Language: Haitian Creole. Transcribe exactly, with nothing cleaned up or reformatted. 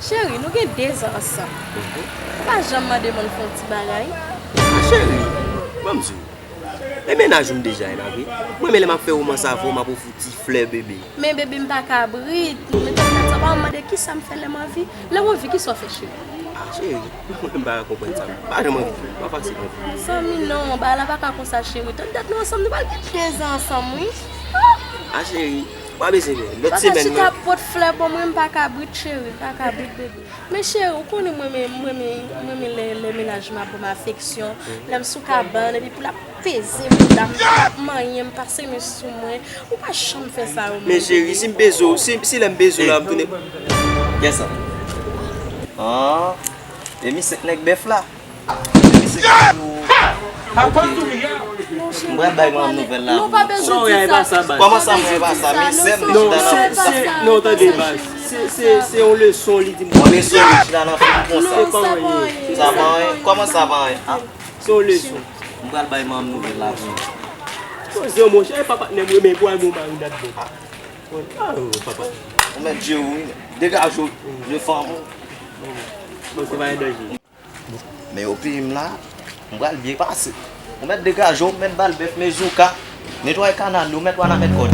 Cheri, nou gen dezan ansanm. Ou pa janm mande m ann fè yon ti bagay? A cheri, ban m di w. E mennaj ou m deja ye la vre. Mwen menm lè m ap fè womans avè w, m ap ofri w ti flè bebe. Men bebe m pa kabrit. Men tèt sa pa mande kisa m fè lè m anvi. Lè w anvi, kisa w fè cheri? A cheri, mwen pa ka konprann sa. M pa janm anvi. M pa fasil anvi. Zanmi non, bagay la pa ka konsa cheri. Tann dat nou ansanm, nou pral gen dezan ansanm wi. A cheri, pa bezwen pè. Lòt semèn chita nan pot flè ban mwen, m pa kabrit cheri, m pa kabrit bebe. Men cheri, ou konnen mwen men mwen men mwen men lè lè mennaj mwen ap ban m afeksyon, lè m sou kabann epi pou l ap peze bouda m, ap manyen m, pase men sou mwen. Ou pa janm fè sa yo. Men cheri, si m peze w, si si lè m peze w la, m tounen. Kiyès sa? Ah, e misye k nèg bèf la. M pral bay manman nouvèl la. Non, pa bezwen di sa. Kòman sa mwen pa sa? Men sè m li chita nan. Non, se se non, tande baz. Se se se yon leson li di m. Yon leson li chita nan fim konsa. Non, sa pa anyen. Sa pa anyen. Kòman sa pa anyen? Ah, se yon leson. M pral bay manman nouvèl la pou. Poze w monchè, e pa patnè m wi, men pou al gon mari dat bon. Ah, papa. Ou mèt jere w wi. Degaje w. Je fanm ou. Bon, se pa yon danje. Men yo peye m la, m pral byen pase. Ou mèt degaje w, mèt ba l bèf, men zouka, netwaye kanal yo, mèt wana, mèt kòd.